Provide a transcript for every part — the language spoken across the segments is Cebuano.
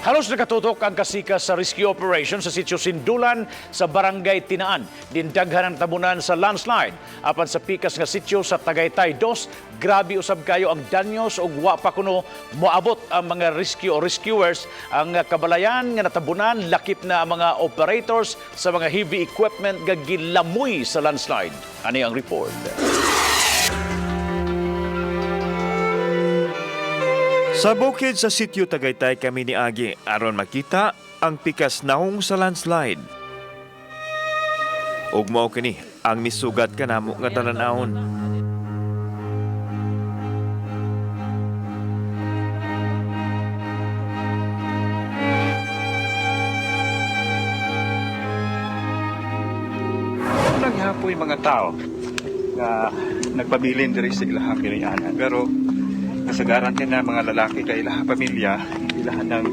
Halos nakatutok ang kasikas sa rescue operation sa sitio Sindulan sa Barangay Tinaan. Dindaghan ang tabunan sa landslide. Apan sa pikas nga sitio sa Tagaytay 2, grabe usab kayo ang danyos ug wa pa kuno moabot ang mga rescue o rescuers. Ang kabalayan nga natabunan, lakip na ang mga operators sa mga heavy equipment nga gilamoy sa landslide. Ani ang report. Sa bukid sa sitio Tagaytay kami ni Agi aron makita ang pikas naong sa landslide. Ug mao kini ang misugat kanamo nga talan-awon. Naghapoy mga tao nga nagpabilin diri sa ilahang kinayanan. Pero kasagaran din na mga lalaki kay ilahang pamilya, ilahan ng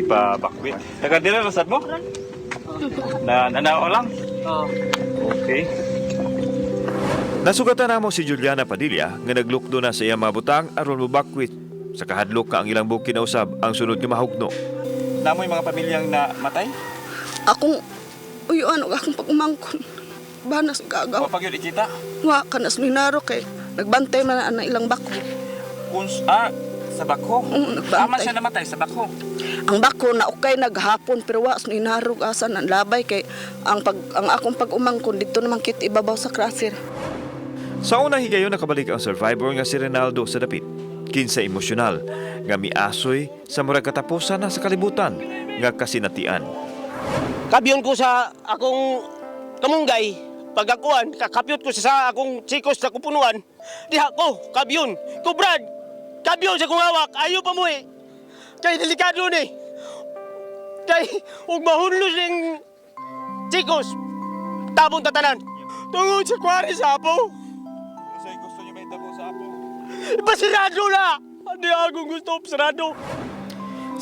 ipabakwit. Taga dira ra sad mo? Na nanao lang? Okay. Nasugatan namo si Juliana Padilla nga naglukdo na sa iyang mga butang aron mobakwit sa kahadlok ka ang ilang bukid na usab ang sunod nga mahugno. Namoy mga pamilyang na matay? Akong uyuan ug akong pagumangkon. Banas gagaw. Wa pa gyud ikita. Wa kanas ninaro kay nagbantay man na ilang bako. Uns sa bako. Oo, nagbantay. Ama siya namatay sa bako. Ang bako na okay naghapon pero wa ninaro asa ang labay kay ang akong pag-umangkon dito naman kit ibabaw sa crusher. Sa una higayon nakabalik ang survivor nga si Renaldo sa dapit. Kinsa emosyonal nga miasoy sa murag katapusan na sa kalibutan nga kasinatian. Kabyon ko sa akong kamunggay, pagakuan, kakapyot ko sa akong chikos sa kupunuan. Diha ko, kabyon, kubrad, kabyon sa kong hawak, ayaw pa mo eh. Kay delikado ni. Kay, ug mahunlos ning chikos, tabong tatanan. Tungod sa kwari sa apo, Kasi gusto niyo may tabo sa apo. basirado na! Hindi akong gusto, sarado.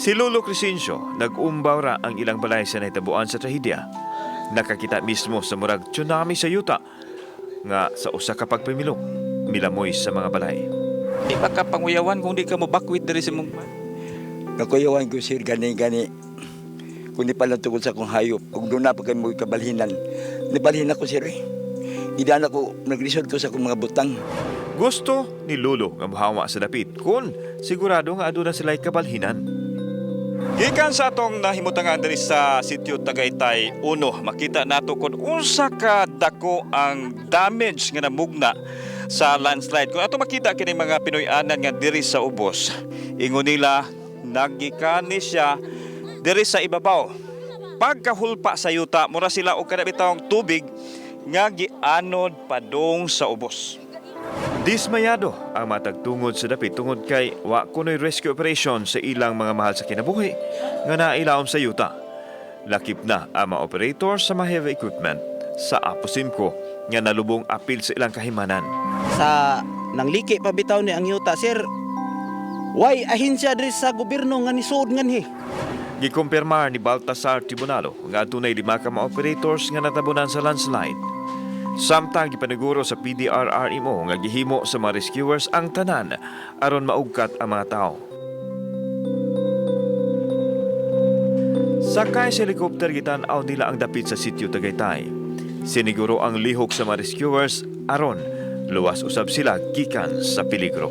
Si Lolo Crescencio, nag-umbaw ra ang ilang balay sa nahitabuan sa trahedya. Nakakita mismo sa murag tsunami sa yuta nga sa usa ka pagpamilok milamoy sa mga balay. Di ba ka panguyawan kung di ka mobakwit diri sa mong Kakuyawan ko sir gani gani. Kung di pala tungkol sa akong hayop, ug doon na pa kayo mo kabalhinan. Nibalhin ako sir eh. Gidaan ako, naglisod ko sa akong mga butang. Gusto ni Lolo nga mohawa sa dapit kun sigurado nga aduna sila'y kabalhinan. Gikan sa atong nahimutangan diri sa sitio Tagaytay 1, makita nato kon unsa ka dako ang damage nga namugna sa landslide. Kung ato makita kini mga Pinoy-anan nga diri sa ubos, ingon nila nagikani siya diri sa ibabaw. Pagkahulpa sa yuta, mura sila og kada bitawng tubig nga gianod padung sa ubos. Dismayado ang matagtungod sa dapit tungod kay wa kunoy rescue operation sa ilang mga mahal sa kinabuhi nga nailaom sa yuta. Lakip na ang mga operator sa mga heavy equipment sa Apo Simco nga nalubong apil sa ilang kahimanan. Sa nangliki pa bitaw ni ang yuta, sir, way ahensya diri sa gobyerno nga nisuod nganhi. Gikumpirmar ni Baltasar Tribunalo nga adunay lima ka mga operators nga natabunan sa landslide. Samtang gipaniguro sa PDRRMO nga gihimo sa mga rescuers ang tanan aron maugkat ang mga tao. Sakay sa helicopter gitan-aw nila ang dapit sa sitio Tagaytay. Siniguro ang lihok sa mga rescuers aron luwas usab sila gikan sa peligro.